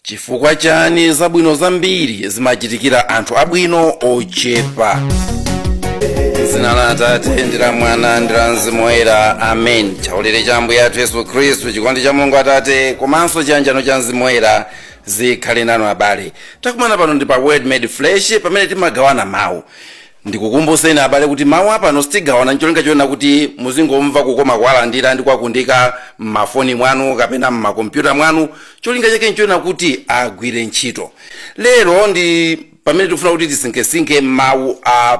Chifukwa chani zabwino zambiri zimachitikira anthu abwino ochepa? Zina la Atate ndi la Mwana ndi la Mzimu Woyera, amen. Chaulere cha Ambuye athu Yesu Khristu, chikondi cha Mulungu Atate komanso chiyanjano cha Mzimu Woyera zikhale nanu abale. Takumana pano ndi pa Word Made Flesh, pamene timagawana mawu. Ndikukumbuseni abale kuti mawu apano sitigawana ncholinga choona kuti muzingomva kukoma kuwalandira ndi kuwakundika m'mafoni mwanu kapena m'makompyuta mwanu. Cholinga chake nchoona kuti agwire ntchito. Lero ndi pamene tikufuna kuti tisinkhesinkhe mawu a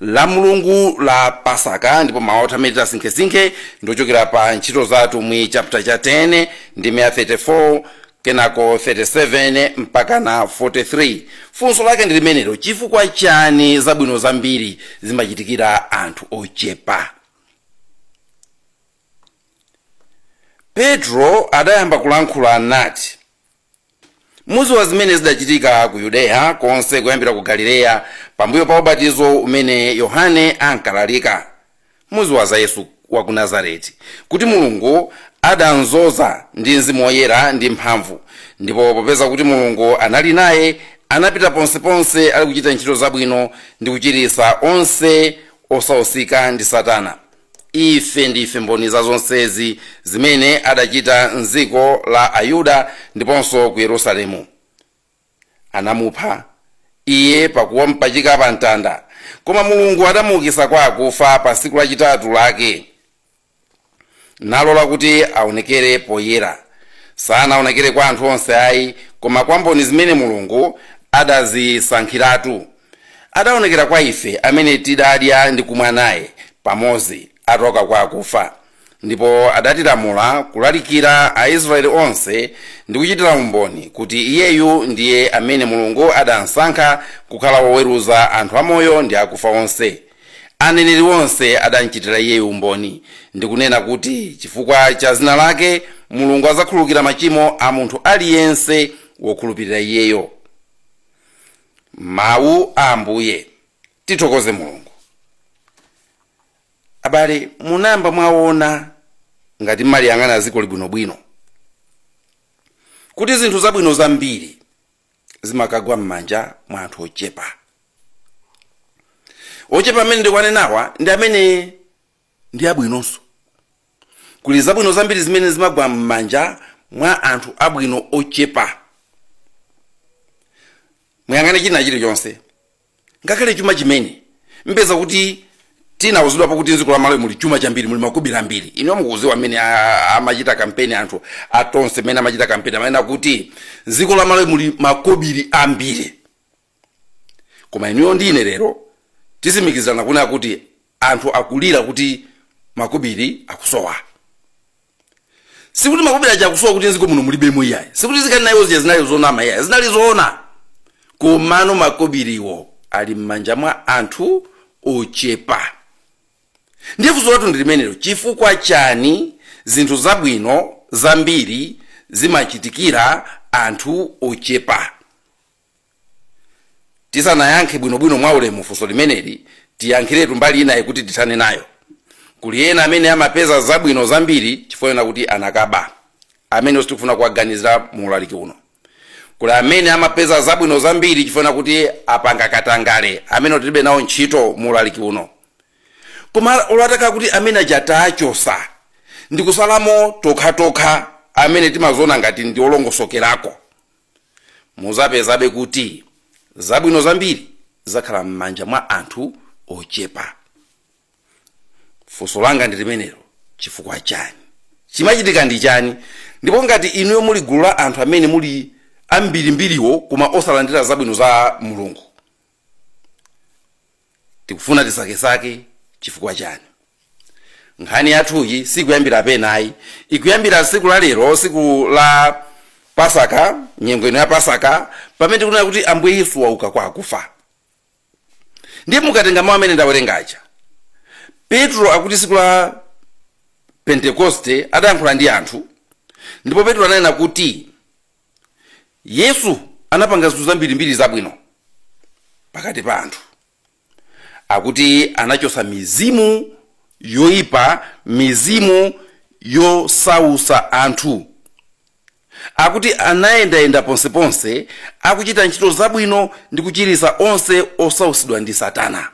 la Mulungu la Pasaka, ndipo mawu athu amene tisinkhesinkhe ndiochokera pa Ntchito za Atumwi chapter cha 10 ndi 34 kenako 37 mpaka na 43. Funso lake ndi limenelo: chifukwa chani zabwino zambiri zimachitikira anthu ochepa? Petro adayamba kulankhula nati, muziwa zimene zidachitika ku Yudeya konse kuyambira ku Galileya pambuyo pa ubatizo umene Yohane ankalalika. Muziwa za Yesu wa ku Nazareti, kuti Mulungu adamzoza ndi Mzimu Woyera ndi mphamvu, ndipo popeza kuti Mulungu anali naye, anapita ponseponse ali kuchita ntchito zabwino ndi kuchiritsa onse osausika ndi Satana. Ife ndife mboni za zonsezi zimene adachita mdziko la Ayuda ndiponso ku Yerusalemu. Anamupha iye pakumpachika pa mtanda, koma Mulungu adamuukitsa kwa akufa pa tsiku lachitatu lake, nalola kuti aonekere poyera. Sanaonekere kwa anthu onse ayi, koma kwa mboni zimene Mulungu adazisankhiratu. Adaonekera kwa ife amene tidadya ndi kumwa naye pamodzi atauka kwa akufa, ndipo adatilamula kulalikira Aisraeli onse ndi kuchitira umboni kuti iyeyu ndiye amene Mulungu adamsankha kukhala woweruza anthu amoyo ndi akufa onse. Aneneri onse adamchitira iyeyu umboni ndi kunena kuti chifukwa cha zina lake Mulungu adzakhululukira machimo a munthu aliyense wokhulupirira iyeyo. Mawu a Ambuye. Tithokoze Mulungu. Abale, munayamba mwaona ngati mmaliyang'ana dziko libwinobwino kuti zinthu zabwino zambiri zimakagwa m'manja mwa anthu ochepa. Ochepa amene ndikuwanenawa ndi amene ndi abwinonso. Kuli zabwino zambiri zimene zimagwa m'manja mwa anthu abwino ochepa. Muyang'ane china chilichonse, ngakhale chuma chimene mpeza kuti tinawuzidwapo kuti mdziko la Malawi muli chuma chambiri, muli makobiri ambiri. Inu mukuziwa amene amachita kampeni, anthu atonse amene amachita kampeni amanena kuti mdziko la Malawi muli makobiri ambiri. Koma inuyo ndine lero tizimikizirana kunena kuti anthu akulira kuti makobiri akusowa. Sikuti makobiri aja akusowa kuti mdziko muno mulibemo iyayi, sikuti zikali nayo zija zinali zonama iyayi, zinali zoona, komano makobiriwo ali m'manja mwa anthu ochepa. Ndiye funso lathu ndi limenelo: chifukwa chani zinthu zabwino zambiri zimachitikira anthu ochepa? Tisanayankhe bwinobwino mwaulemu funso limeneli, tiyankhiretu mbali inayi kuti tithane nayo. Kuli ena amene amapeza zabwino zambiri chifukwa ena kuti anakaba, amene sitikufuna kuwaganizira mu ulaliki uno. Kuli amene amapeza zabwino zambiri chifukwa kuti apanga katangale, amene tilibe nawo ntchito mu ulaliki uno. Koma ulataka kuti amene aja tachosa ndikusalamo tokhatokha amene timaziona ngati ndi olongosokerako, muzapezabe kuti zabwino zambiri zakhala m'manja mwa anthu ochepa. Funso langa ndi limenelo: chifukwa chani? Chimachitika ndi chani? Ndipo ngati inuyo muli gulu la anthu amene muli ambirimbiriwo koma osalandira zabwino za Mulungu, tikufuna tisakesake chifukwa chani. Nkhani yathuyi sikuyambira penayi, ikuyambira tsiku la lero, tsiku la Pasaka, nyengo ino ya Pasaka, pamene tikunena kuti Ambuye Yesu wauka kwa akufa. Ndiye mukatenga mawu amene ndawerengaja, Petro akuti tsiku la Pentekoste adayankhula ndi anthu, ndipo Petro ananena kuti Yesu anapanga zinthu zambirimbiri zabwino pakati pa anthu. Akuti anachosa mizimu yoyipa, mizimu yosausa anthu. Akuti anayendayenda ponseponse akuchita ntchito zabwino ndi kuchiritsa onse osautsidwa ndi Satana.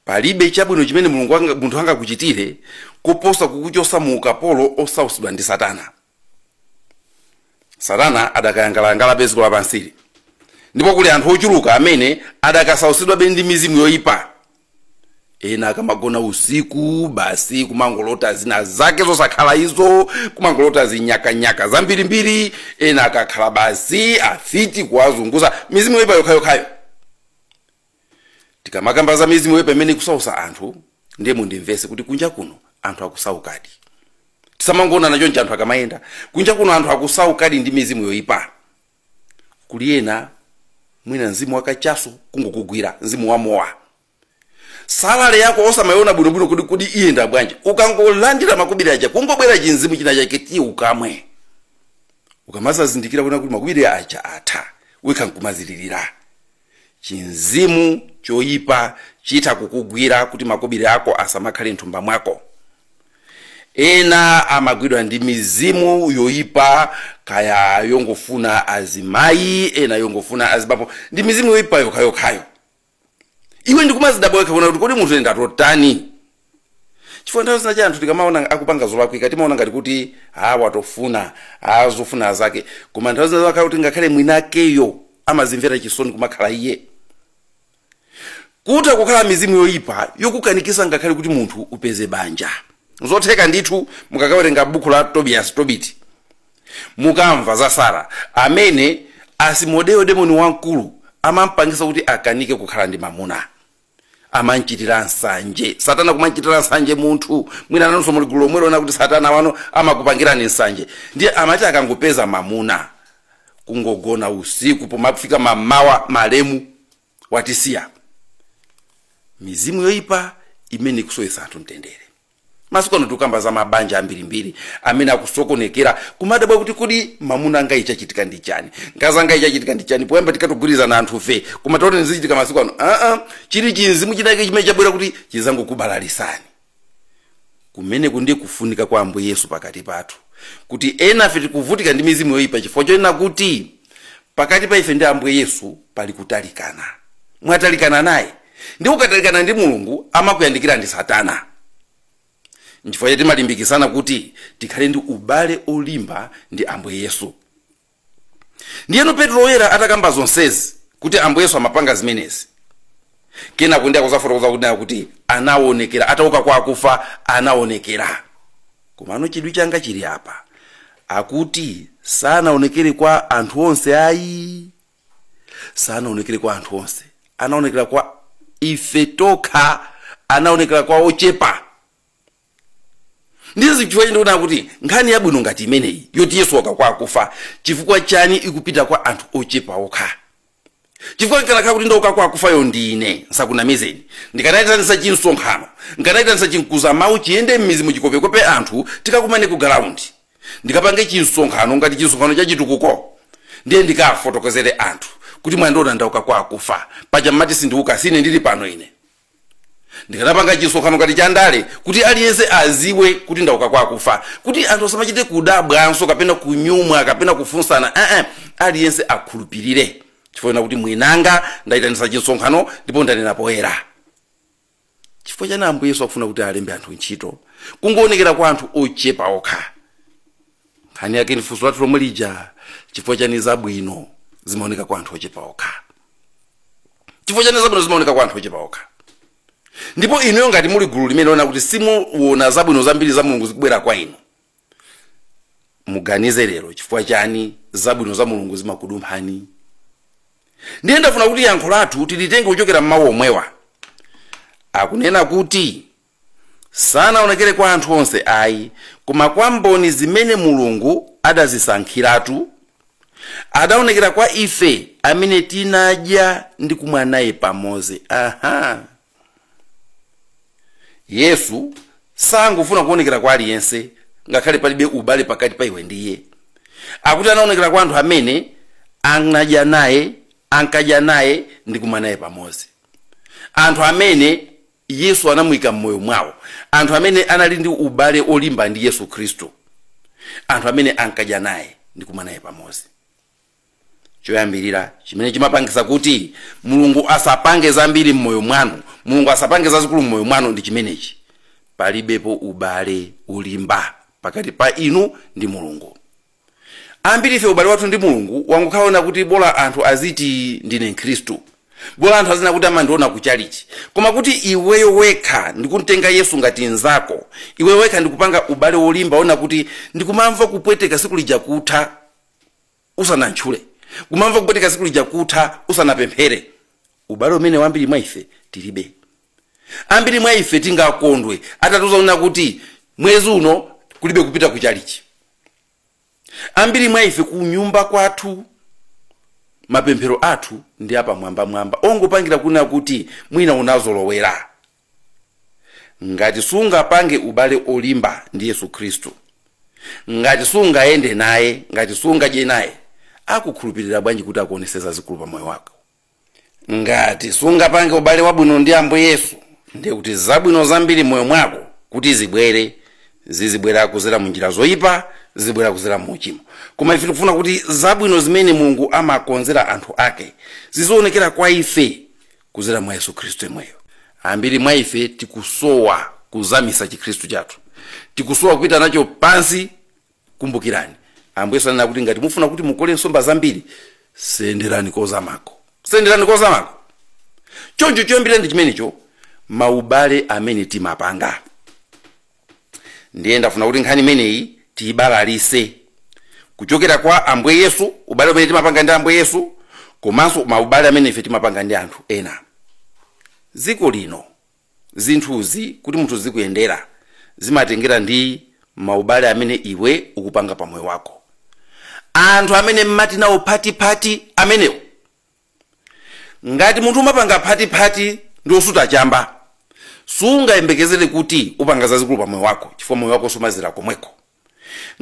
Palibe chabwino chimene Mulungu munthu angakuchitire kuposa kukuchosa mu ukapolo osautsidwa ndi Satana. Satana adakayangalangala dziko lapansili, ndipo kuli anthu ochuluka amene adakasautsidwa be ndi mizimu yoyipa. Ena akamagona usiku basi kumangolota zina zake zosakhala izo, kumangolota zinyakanyaka zambirimbiri. Ena akakhala basi afiti kuwazunguza, mizimu yoyipa yokhayokhayo. Tikamakamba za mizimu yoyipa imene ikusausa anthu, ndiye mundimvese kuti kunja kuno anthu akusaukadi. Tisamangoona nacho nchi anthu akamayenda kunja kuno, anthu akusaukadi ndi mizimu yoyipa. Kuli ena mwina mzimu wakachaso kungokugwira, mzimu wa mowa, salale yako osamayiona bwinobwino kuti kuti iyenda bwanji. Ukangolandira makobiri aja, kungobwera chinzimu china chake tiye ukamwe, ukamazazindikira kuna kuti makobiri aja atha, wekha nkumazilirira. Chinzimu choyipa chitha kukugwira kuti makobiri ako asamakhale mthumba mwako. Ena amagwidwa ndi mizimu yoyipa, kaya yongofuna azimayi, ena yongofuna azibambo, ndi mizimu yoyipa yokhayokhayo. Iwe ndikumazidabwa wekha kuona kuti kodi munthu ndatotani? Chifukwa nthawi zina cha anthu tikamaona akupanga zolakwika, timaona ngati kuti watofuna zofuna zake, koma nthawi zina zakhala kuti ngakhale mwinakeyo amazimvera chisoni kumakhala iye. Kutha kukhala mizimu yoyipa yokukanikisa ngakhale kuti munthu upeze banja. Zotheka ndithu. Mukakawerenga buku la Tobias Tobit, mukamva za Sara amene Asimodeyo demoni wamkulu amampangisa kuti akanike kukhala ndi mamuna, amanchitira nsanje. Satana kumanchitira nsanje munthu. Mwina nanunso muli gulu lomwe lona kuti satana wano amakupangirani nsanje. Ndiye amati akangopeza mamuna, kungogona usiku, pomafika mamawa malemu watisiya. Mizimu yoyipa imene ikusowetsa anthu mtendere. Masiku ano tikukamba za mabanja ambirimbiri amene akusokonekera, kumadabwa kuti kodi mamuna anga ichachitika ndi chani, mkazi anga ichachitika ndi chani? Poyamba tikatogwirizana anthu fe, koma taone zichitika masiku ano. Chili chinzimu chinake chimene chabwera kuti chizangokubalalisani. Kumeneku ndiye kufunika kwa Ambuye Yesu pakati pathu, kuti ena afe tikuvutika ndi mizimu yoyipa chifukwa chonena kuti pakati pa ife ndi Ambuye Yesu pali kutalikana. Mwatalikana naye, ndi ukatalikana ndi Mulungu amakuyandikira ndi Satana. Nchifukwa chake timalimbikisana kuti tikhale ndi ubale olimba ndi Ambuye Yesu. Ndiyeno Petro Woyera atakamba zonsezi kuti Ambuye Yesu amapanga zimenezi, kenako ndi akuzafotokoza kuti kuti anaonekera atauka kwa akufa, anaonekera. Komano chidwi changa chili apa, akuti sanaonekere kwa anthu onse ayi, sanaonekere kwa anthu onse, anaonekera kwa ife tokha, anaonekera kwa ochepa. Ndizi chifukwa ndikuona kuti nkhani yabwino ngati imeneyi yoti Yesu wauka kwa akufa, chifukwa chani ikupita kwa anthu ochepa okha? Chifukwa nkanakhala kuti ndauka kwa akufayo ndine, nsakunamizeni, ndikanayitanisa chinsonkhano, nkanayitanisa chinkuza mawu chiyende m'mizi muchikopekope, anthu tikakumane ku ground, ndikapange chinsonkhano ngati chinsonkhano cha chitukuko, ndiye ndikafotokozere anthu kuti mwandiona ndauka kwa akufa, paja mmati sindiuka, sine ndili pano ine. Ndikanapanga chinsonkhano ngati cha ndale kuti aliyense aziwe kuti ndauka kwa akufa, kuti anthu asamachite kudabwanso kapena kunyumwa kapena kufunsana, aliyense akhulupirire chifukwa kuti mwinanga ndayitanisa chinsonkhano ndipo ndanena poyera. Chifukwa chani Ambuye Yesu akufuna kuti alembe anthu ntchito kungoonekera kwa anthu ochepa okha? Nkhani yake ndi funso lathu lomwe lija, chifukwa chani zabwino zimaoneka kwa anthu ochepa okha? Chifukwa chani zabwino zimaoneka kwa anthu ochepa okha? Ndipo inuyo ngati muli gulu limene ona kuti simuona zabwino zambiri za Mulungu zikubwera kwa inu, muganize lero, chifukwa chani zabwino za Mulungu zimakudumphani? Ndiye ndafuna kuti yankho lathu tilitenge kuchokera mmawu omwewa akunena kuti sanaonekere kwa anthu onse ayi, koma kwa mboni zimene Mulungu adazisankhiratu, adaonekera kwa ife amene tinadya ndi kumwa naye pamodzi. Aha, Yesu sangofuna kuonekera kwa aliyense ngakhale palibe ubale pakati pa iwe ndi iye. Akuti anaonekera kwa anthu amene anadya naye, ankadya naye ndi kumwa naye pamodzi, anthu amene Yesu anamuyika m'moyo mwawo, anthu amene anali ndi ubale olimba ndi Yesu Khristu. Anthu amene ankadya naye ndi kumwa naye pamodzi. Choyambirira chimene chimapangisa kuti Mulungu asapange zambiri m'moyo mwanu, Mulungu asapange zazikulu m'moyo mwanu ndi chimenechi: palibepo ubale ulimba pakati pa inu ndi Mulungu. Ambiri ife ubale wathu ndi Mulungu wangokhala kuti bola anthu aziti ndine Mkhristu, bola anthu azina kuti amandiona kuchalichi. Koma kuti iweyo wekha ndikumtenga Yesu ngati nzako, iweyo wekha ndikupanga ubale wolimba, ona kuti ndikumamva kupweteka siku lija kutha usanantchule, kumamva kupweteka siku lija kutha usanapemphere, ubale umene wambiri mwa ife tilibe. Ambiri mwa ife tingakondwe atatiuza kuti mwezi uno kulibe kupita kuchalichi. Ambiri mwa ife kunyumba kwathu mapemphero athu ndi apamwambamwamba, ongopangira kuna kuti mwina unazolowera. Ngati sungapange ubale olimba ndi Yesu Khristu, ngati sungayende naye, ngati sungadye naye, akukhulupirira bwanji kuti akuonese zazikulu pa moyo wako? Ngati sungapange ubale wabwino ndi Ambuye Yesu, ndiye kuti zabwino zambiri moyo mwako kuti zibwere, zizibwera kuzera munjira zoyipa, zibwera kuzera mu uchimo. Koma ife tikufuna kuti zabwino zimene Mulungu amakonzera anthu ake zizionekera kwa ife kuzera mwa Yesu Khristu yemweyo. Ambiri mwa ife tikusowa kuzamisa chikhristu chathu, tikusowa kupita nacho pansi. Kumbukirani, Ambuye Yesu anena kuti ngati mufuna kuti mukole nsomba zambiri, senderani kozamako, senderani kozamako. Choncho choyambirira ndi chimenecho, maubale amene timapanga. Ndiye ndafuna kuti nkhani imeneyi tiyibalalise kuchokera kwa Ambuye Yesu, ubale umene timapanga ndi Ambuye Yesu, komanso maubale amene ife timapanga ndi anthu ena. Dziko lino zinthuzi kuti munthu zikuyendera zimatengera ndi maubale amene iwe ukupanga pa moyo wako. Anthu amene mmati nawo phatiphathi amenewo, ngati munthu umapanga phatiphathi ndi osuta chamba, sungayembekezere kuti upanga zazikulu pa moyo wako, chifukwa moyo wako sumazira komweko.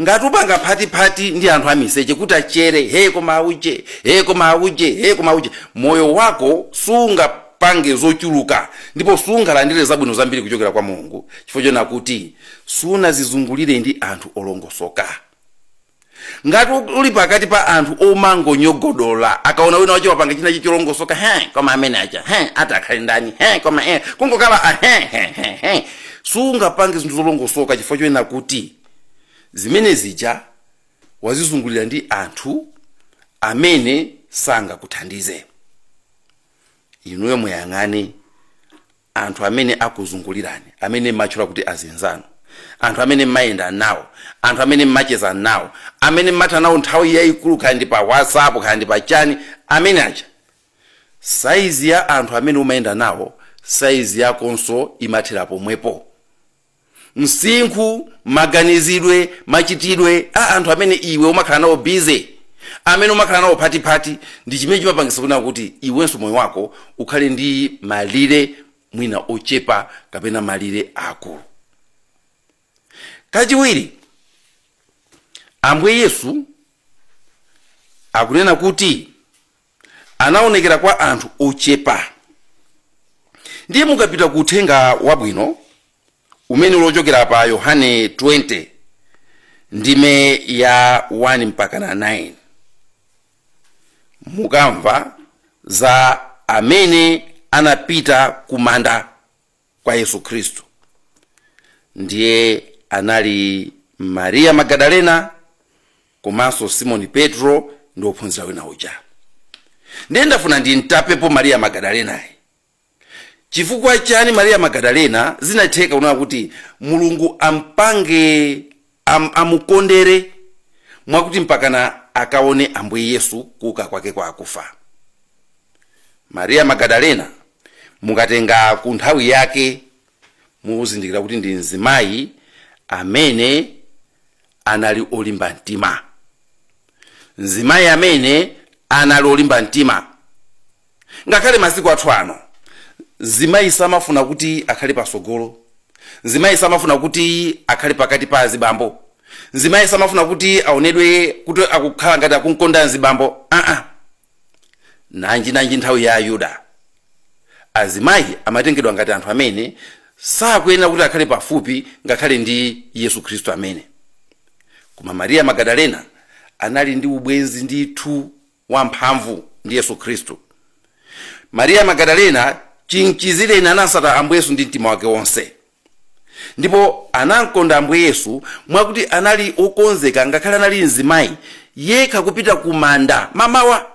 Ngati upanga phatiphathi ndi anthu amiseche kuti achere, he koma auje, he koma auje, he koma auje, moyo wako sungapange zochuluka ndipo sungalandire zabwino zambiri kuchokera kwa Mulungu, chifukwa chona kuti sunazizungulire ndi anthu olongosoka. Ngati uli pakati pa anthu omangonyogodola, akaona wina wache wapanga china chicholongosoka, he koma amene acha, he ati akhale ndani, he koma he kungokhala he he he he, sungapange zinthu zolongosoka, chifukwa choena kuti zimene zija wazizungulira ndi anthu amene sangakuthandize. Inuyo muyang'ane anthu amene akuzungulirani, amene mmatchula kuti azinzanu, anthu amene mmayenda nawo, anthu amene mmacheza nawo, amene mmatha nawo nthawi yayikulu, kaya ndi pa WhatsApp, kaya ndi pa chani, amene aja, saizi ya anthu amene umayenda nawo, saizi yakonso imathera pomwepo. Msinkhu, maganizidwe, machitidwe a anthu amene iwe umakhala nawo busy, amene umakhala nawo phatiphathi, ndi chimene chimapangisa kunena kuti iwenso moyo wako ukhale ndi malire mwina ochepa kapena malire akulu. Kachiwiri, Ambuye Yesu akunena kuti anaonekera kwa anthu ochepa. Ndiye mukapita ku uthenga wabwino umene ulochokera pa Yohane 20 ndime ya 1 mpaka na 9, mukamva za amene anapita kumanda kwa Yesu Khristu. Ndiye anali Mariya Magadalena komanso Simoni Petro ndi ophunzira wina uja. Ndiye ndafuna ndintapepo Mariya Magadalenayi. Chifukwa chani Mariya Magadalena zinatheka kunena kuti Mulungu ampange amukondere mwakuti mpakana akaone Ambuye Yesu kuuka kwake kwa akufa? Mariya Magadalena, mukatenga ku nthawi yake, muzindikira kuti ndi mzimayi amene anali olimba mtima, mzimayi amene anali olimba mtima. Ngakhale masiku athu ano, mzimayi samafuna kuti akhale pasogolo, mzimayi samafuna kuti akhale pakati pa azibambo, mzimayi samafuna kuti aonedwe kuti akukhala ngati akunkonda azibambo. Aa, nanji nanji nthawi ya Ayuda, azimayi amatengedwa ngati anthu amene sakuyenera kuti akhale pafupi ngakhale ndi Yesu Khristu amene. Koma Mariya Magadalena anali ndi ubwenzi ndithu wamphamvu ndi Yesu Khristu. Mariya Magadalena chinchizireni anasata Ambuye Yesu ndi mtima wake wonse, ndipo anamkonda Ambuye Yesu mwakuti anali okonzeka, ngakhale anali mzimayi yekha, kupita ku manda mamawa.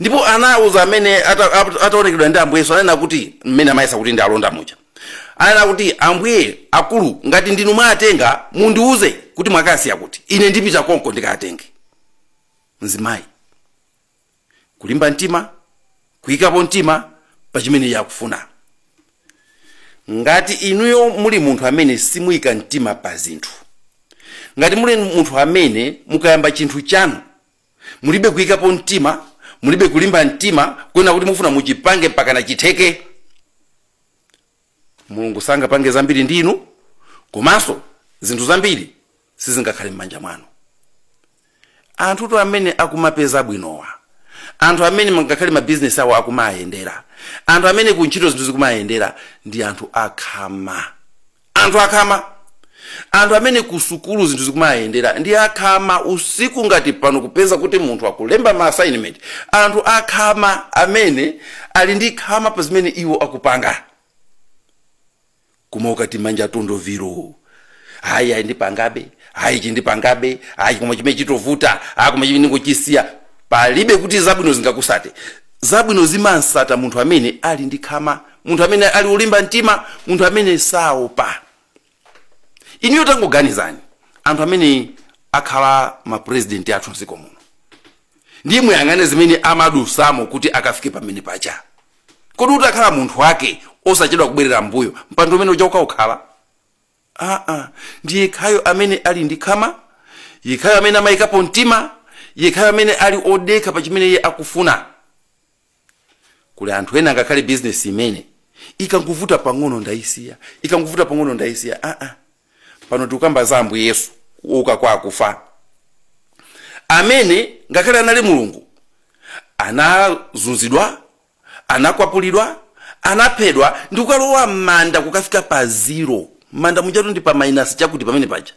Ndipo anawuza amene ataonekedwa ndi Ambuye Yesu, ananena kuti, mmene amayesa kuti ndi alonda muja, ananena kuti, "Ambuye akulu, ngati ndinu mwatenga, mundiuze kuti mwakasiya kuti, ine ndipita konko ndikatenge." Mzimayi kulimba mtima, kuyikapo mtima pa chimene iye akufuna. Ngati inuyo muli munthu amene simuyika mtima pa zinthu, ngati muli munthu amene mukayamba chinthu chanu mulibe kuyikapo mtima, mulibe kulimba mtima kuona kuti mufuna muchipange mpakana chitheke, Mulungu sangapange zambiri ndi inu, komanso zinthu zambiri sizingakhale m'manja mwanu. Anthutu amene akumapeza bwinowa, anthu amene ngakhale mabizinesi awo akumayendera, anthu amene kuntchito zinthu zikumayendera, ndi anthu akhama. Anthu akhama, anthu amene ku sukulu zinthu zikumayendera ndi akhama. Usiku ngati pano kupeza kuti munthu akulemba ma assignment. Anthu akhama amene ali ndi khama pa zimene iwo akupanga. Koma ukati manja tondoviro, hayi, ayi, ndipangabe, hayi, chindipangabe, hayi, koma chimene chitovuta, hayi, koma chimene ndingochisiya, palibe kuti zabwino zingakusate. Zabwino zimansata munthu amene ali ndi khama, munthu amene ali ulimba mtima, munthu amene saopa. Inuyo tangoganizani anthu amene akhala mapurezidenti athu mdziko muno, ndiye muyang'ane zimene amadusamo kuti akafike pamene pacha. Kodi utakhala munthu wake osachedwa kubwerera mbuyo, mpando umene uja ukaukhala? Aa, ndi yekhayo amene ali ndi khama, yekhayo amene amayikapo mtima, yekhayo amene ali odekha pa chimene iye akufuna. Kuli anthu ena ngakhale bizinesi imene ikangovuta pang'ono ndayisiya, ikangovuta pang'ono ndayisiya. Aa, pano tikukamba za Ambuye Yesu kuuka kwa akufa, amene ngakhale anali Mulungu anazunzidwa, anakwapulidwa, anaphedwa ndi kukalowa m'manda kukafika pa zero. Manda mujatu ndi pa minus chakuti pamene paja,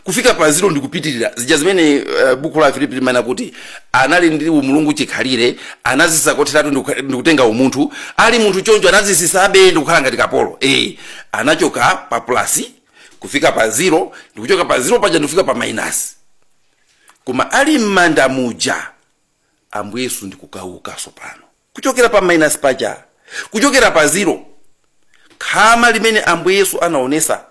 kufika pa zero ndikupitirira zija zimene buku la Filipi limanena kuti anali ndi umulungu chikhalire, anazisa kotheratu ndikutenga umunthu. Ali munthu choncho anazisisabe ndikukhala ngati kapolo. Anachoka pa plus kufika pa zero, ndikuchoka pa zero paja ndikufika pa minus. Koma ali m'manda muja Ambuye Yesu ndikukaukanso pano kuchokera pa minus paja, kuchokera pa zero. Khama limene Ambuye Yesu anaonesa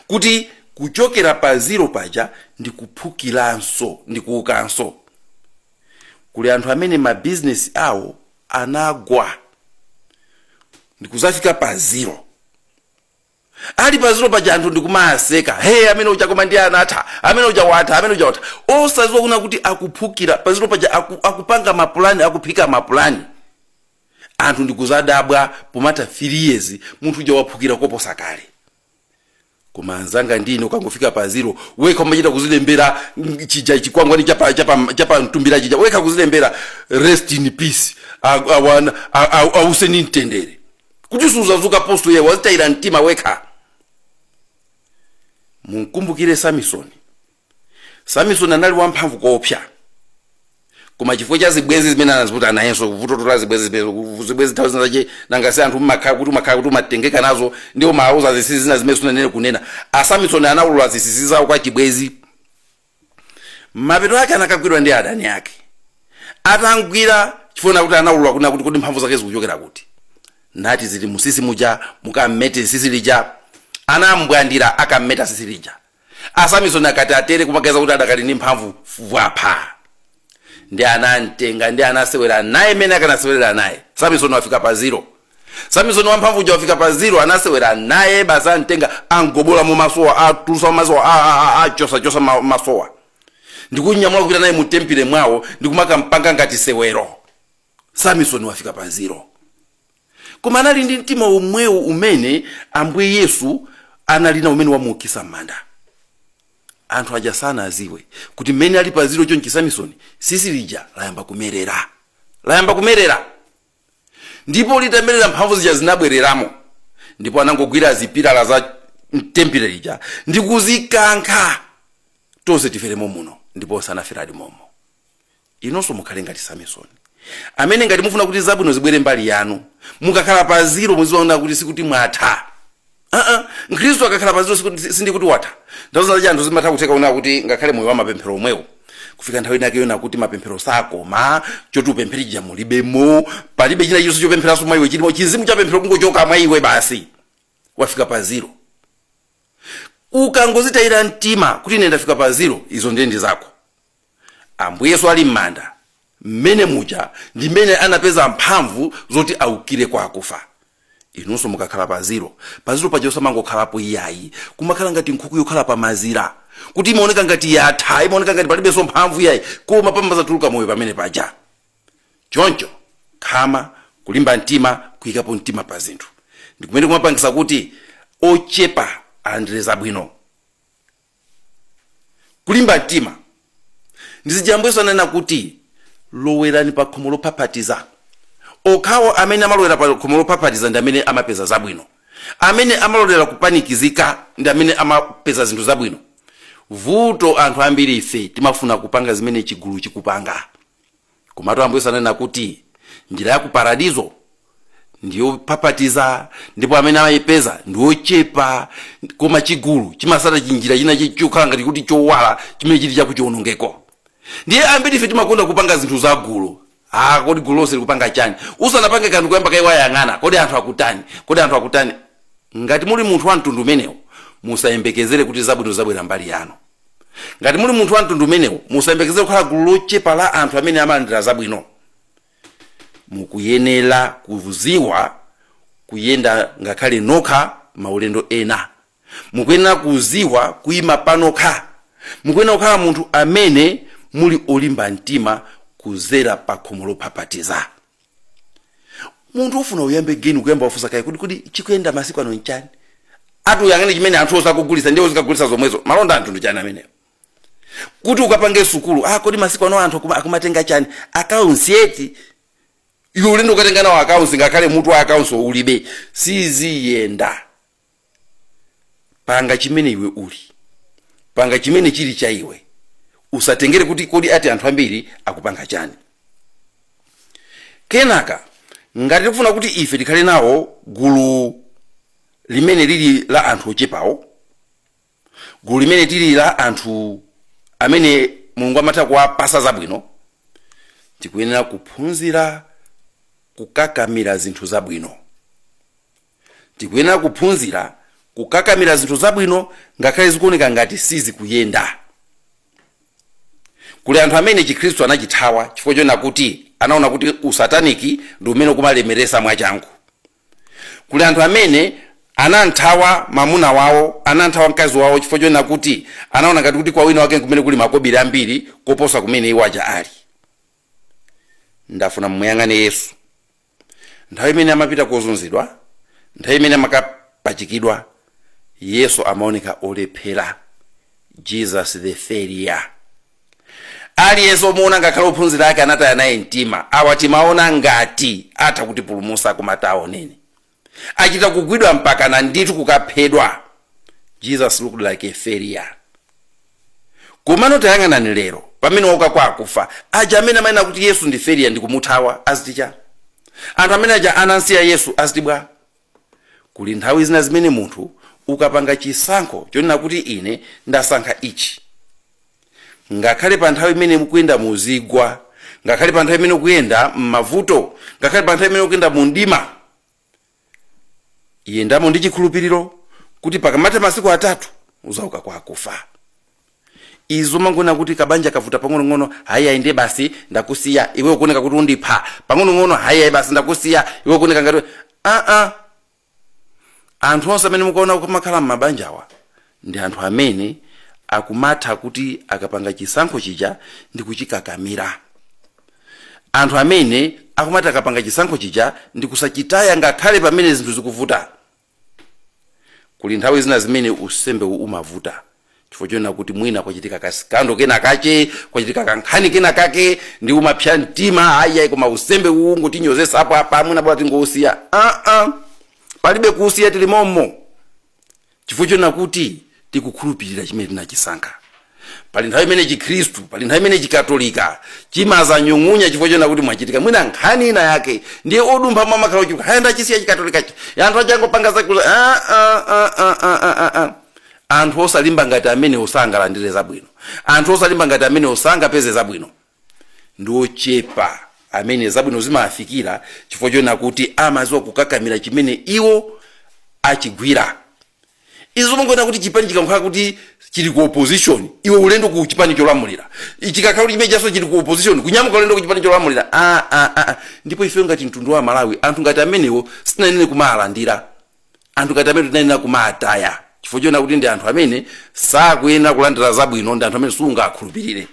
kuti kuchokera pa zero paja ndikuphukiranso, ndikuukanso. Kuli anthu amene mabizinesi awo anagwa ndikuzafika pa zero. Ali pa zero paja anthu ndikumaseka, "Hey, amene uja koma ndiye anatha, amene uja watha, amene uja watha," osadziwa kuna kuti akuphukira pa zero paja, akupanga mapulani, akuphika mapulani. Anthu ndikuzadabwa pomata 3 years munthu uja waphukira koposa kale. Koma anzanga, ndine ukangofika pa zero wekha umachita kuzilembera chija chikwangwani chapa mtumbira chija, wekha kuzilembera "Rest in peace", auseni mtendere, kuti suzazuka posto ye wazitayira mtima wekha. Munkumbukire Samisoni. Samisoni anali wamphamvu koopsa, koma chifukwa cha zibwenzi zimene anaziputa nayenso, kuvutotola zibwenzi zimene zibwenzi nthawi zina zache nangasi anthu mmakhala kuti umatengeka nazo, ndiwo mauza zisisi zina zimene sunanene kunena. Asamisoni anawulula zisisi zawo kwa chibwenzi, mapeto ake anakagwidwa ndi adani ake. Atangwira, chifukwa kuti anawulula kuna kuti mphamvu zake zikuchokera kuti, nati zili musisi muja, mukammete sisi lija. Anambwandira, akammeta sisi lija. Asamisoni akati atere kumagaza kuti adakali ndi mphamvu, vwapha, ndi anamtenga ndi anasewera naye mene akanasewera naye. Samisoni wafika pa zero. Samisoni wamphamvu uja wafika pa zero, anasewera naye basi, amtenga, angobola mu masowa, atulusa masowa, achosachosa masowa, ndikunyamula kupita naye mu tempile mwawo ndikumakampanga ngati sewero. Samisoni wafika pa zero, koma anali ndi mtima omwewu umene Ambuye Yesu anali na umene wamuukisa m'manda. Anthu aja sanaziwe kuti mmene ali pa zero chonchi Samisoni, sisi lija layamba kumerera, layamba kumerera, ndipo litamerera mphamvu zija zinabwereramo, ndipo anangogwira zipilala za tempile lija ndi kuzikankha. Tonse tiferemo muno. Ndipo sanaferadi momo. Inonso mukhale ngati Samsoni amene ngati mufuna kuti zabwino zibwere mbali yanu, mukakhala pa zero muziona kuti sikuti mwatha. Mkhristu akakhala pa zero sindikuti watha. Ndazo za anthu zimatha kutheka una kuti ngakhale moyo wa mapemphero omwewo kufika nthawi inake yona kuti mapemphero sakoma, choti upemphere chija mulibemo, palibe china chilichonse chopempheranso mwa iwe chilimo, chizimu cha pemphero kungochoka mwa iwe basi, wafika pa zero. Ukangozitayira mtima kuti ine ndafika pa zero, izo ndiye ndi zako. Ambuye Yesu ali m'manda mmene muja ndi mmene anapeza mphamvu zoti aukire kwa akufa. Inunso mukakhala pa zero, pa zero paja osamangokhalapo iyayi, kumakhala ngati nkhuku yokhala pa mazira, kuti imaoneka ngati yatha, imaoneka ngati palibenso mphamvu iyayi, koma pamazatuluka moyo pamene paja. Choncho khama, kulimba mtima, kuyikapo mtima pa zinthu ndi kumene kumapangisa kuti ochepa alandire zabwino. Kulimba mtima ndizijambo anena kuti lowerani pa khomo lophaphatiza. Okhawo amene amalowera pa khomo lophaphatiza ndi amene amapeza zabwino. Amene amalowera kupanikizika ndi amene amapeza zinthu zabwino. Vuto anthu ambiri ife timafuna kupanga zimene chigulu chikupanga. Komatu Ambuye sanena kuti njira ya ku paradizo ndiyo phaphatiza, ndipo amene amayipeza ndi ochepa, koma chigulu chimasata chinjira china chokhala ngati kuti chowala chimene chili chakuchiwonongeko. Ndiye ambiri ife timakonda kupanga zinthu za gulu. Kodi gulu lonse likupanga chani? Usanapange kanthu kuyamba kaiwayang'ana, kodi anthu akutani? Kodi anthu akutani? Ngati muli munthu wa mtundu umenewo, musayembekezere kuti zabwino zabwera mbali yanu. Ngati muli munthu wa mtundu umenewo, musayembekezere kukhala gulu lochepa la anthu amene amalandira zabwino. Mukuyenera kuziwa kuyenda ngakhale nokha maulendo ena. Mukuyenera kuziwa kuyima panokha. Mukuyenera kukhala munthu amene muli olimba mtima kuzera pa khomo lophaphatiza. Munthu ufuna uyambe geni kuyamba wafunsa kaye kuti chikuyenda masiku ano nchani? Ati uyang'ane chimene anthu osakugulitsa ndiye uzikagulitsa zomwezo. Malonda anthu ndi chani amenewo? Kuti ukapange sukulu, kodi masiku ano anthu akumatenga chani? Accounts yeti. Iwe ulendo ukatenga nawo accounts ngakhale mutu wa accounts ulibe. Siziyenda. Panga chimene iwe uli. Panga chimene chili cha iwe. Usatengere kuti kodi ati anthu ambiri akupanga chani. Kenaka ngati tikufuna kuti ife tikhale nawo gulu limene lili la anthu ochepawo, gulu limene lili la anthu amene Mulungu amatha kuwapasa zabwino, tikuyenera kuphunzira kukakamira zinthu zabwino. Tikuyenera kuphunzira kukakamira zinthu zabwino ngakhale zikuoneka ngati sizikuyenda. Kuli anthu amene Chikhristu anachithawa chifukwa chona kuti anaona kuti usataniki ndi umene kumalemeresa mwachangu. Kuli anthu amene ananthawa mamuna wawo, ananthawa mkazi wawo chifukwa chona kuti anaona ngati kuti kwa wina wake kumene kuli makobiri ambiri koposa kumene iwo aja ali. Ndafuna muyang'ane Yesu. Nthawi imene amapita kozunzidwa, nthawi imene amakapachikidwa, Yesu amaoneka olephera. Jesus the failure. Aliyense omuona ngakhale ophunzira ake anataya naye mtima. Awa timaona ngati atha kutipulumutsa koma taoneni. Achita kugwidwa mpaka na ndithu kukaphedwa. Jesus looked like a failure. Komano tayang'anani lero pamene wauka kwa akufa, aja amene amanena kuti Yesu ndi failure ndi kumuthawa aziticha. Anthu amene aja anansiya Yesu azitibwa. Kuli nthawi zina zimene munthu ukapanga chisankho chonena kuti ine ndasankha ichi, ngakhale pa nthawi imene mukuyenda muzigwa, ngakhale pa nthawi imene mukuyenda m'mavuto, ngakhale pa nthawi imene mukuyenda mu mdima, yendamo ndi chikhulupiriro kuti pakamatha masiku atatu uzauka kwa akufa. Izo mangona kuti kabanja kavuta pang'onong'ono, hayi ayi ndiye basi ndakusiya iwe ukuoneka kuti undipha pang'onong'ono, hayi ayi basi ndakusiya iwe ukuoneka ngati Anthu onse amene mukuona kumakhala m'mabanjawa ndi anthu amene akumatha kuti akapanga chisankho chija ndi kuchikakamira. Anthu amene akumatha akapanga chisankho chija ndi kusachitaya ngakhale pamene zinthu zikuvuta. Kuli nthawi zina zimene usembe umavuta chifukwa chonena kuti mwina kwachitika kasikando kena kache, kwachitika kankhani kena kake, ndi umapsya mtima, ayi ayi koma usembe uwu ngutinyozesa apo apa, mwina bora tingousiya. Palibe kuusiya, tili mommo chifukwa chonena kuti tikukhulupirira chimene tinachisankha. Pali nthawi imene Chikhristu, pali nthawi imene Chikatolika chimazanyung'unya chifukwa chona kuti mwachitika mwina nkhani ina yake, ndiye odumpha mwamakhala ochuluka. Haya, ndachisiya Chikatolikachi, anthu achangopanga zakuza. Anthu osalimba ngati amene osangalandire zabwino, anthu osalimba ngati amene osangapeze zabwino, ndi ochepa amene zabwino zimafikira chifukwa chona kuti amaziwa kukakamira chimene iwo achigwira. Izo mungona kuti chipani chikakhala kuti chili ku opposition, iwe ulendo ku chipani cholamulira. Chikakhala kuti chimene chaso chili ku opposition, kunyamuka ulendo ku chipani cholamulira. Ndipo ife ngati mtundu wa Malawi, anthu ngati amenewo sitinayenere kumalandira, anthu ngati amene tinayenera kumaataya chifukwa chona kuti ndi anthu amene sakuyenera kulandira zabwino, ndi anthu amene sungakhulupirire.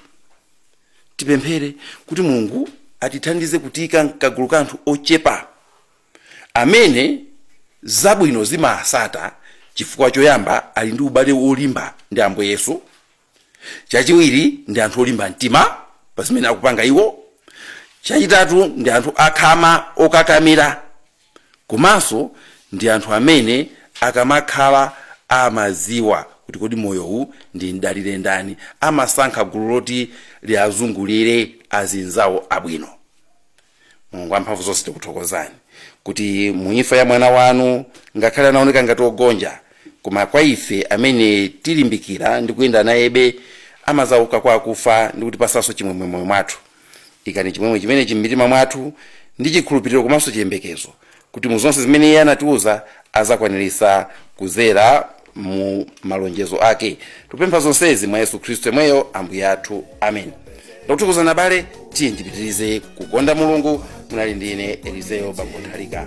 Tipemphere kuti Mulungu atithandize kutiyika mkagulu ka anthu ochepa amene zabwino zimasata, chifukwa choyamba ali ndi ubale wolimba ndi Ambuye Yesu, chachiwiri ndi anthu olimba mtima pa zimene akupanga iwo, chachitatu ndi anthu akhama okakamira, komanso ndi anthu amene akamakhala amaziwa kuti kodi moyowu ndi mdalire ndani, amasankha gulu loti liazungulire azinzawo abwino. Mulungu wamphamvu zonse, tikuthokozani kuti muimfa ya mwana wanu, ngakhale anaoneka ngati ogonja, koma kwa ife amene tilimbikira ndi kuyenda nayebe, amazauka kwa akufa ndi kutipasanso chimwemwe moyo mwathu. Ikani chimwemwe chimenechi m'mitima mwathu ndi chikhulupiriro komanso chiyembekezo kuti mu zonse zimene iye anatiuza azakwanirisa kuzera mu malonjezo ake. Tikupempha zonsezi mwa Yesu Khristu yemweyo Ambuye athu, amen. Ndakuthokozani abale, tiye ndipitirize kukonda Mulungu. Munali ndine Elizeyo Bambo Nthalika.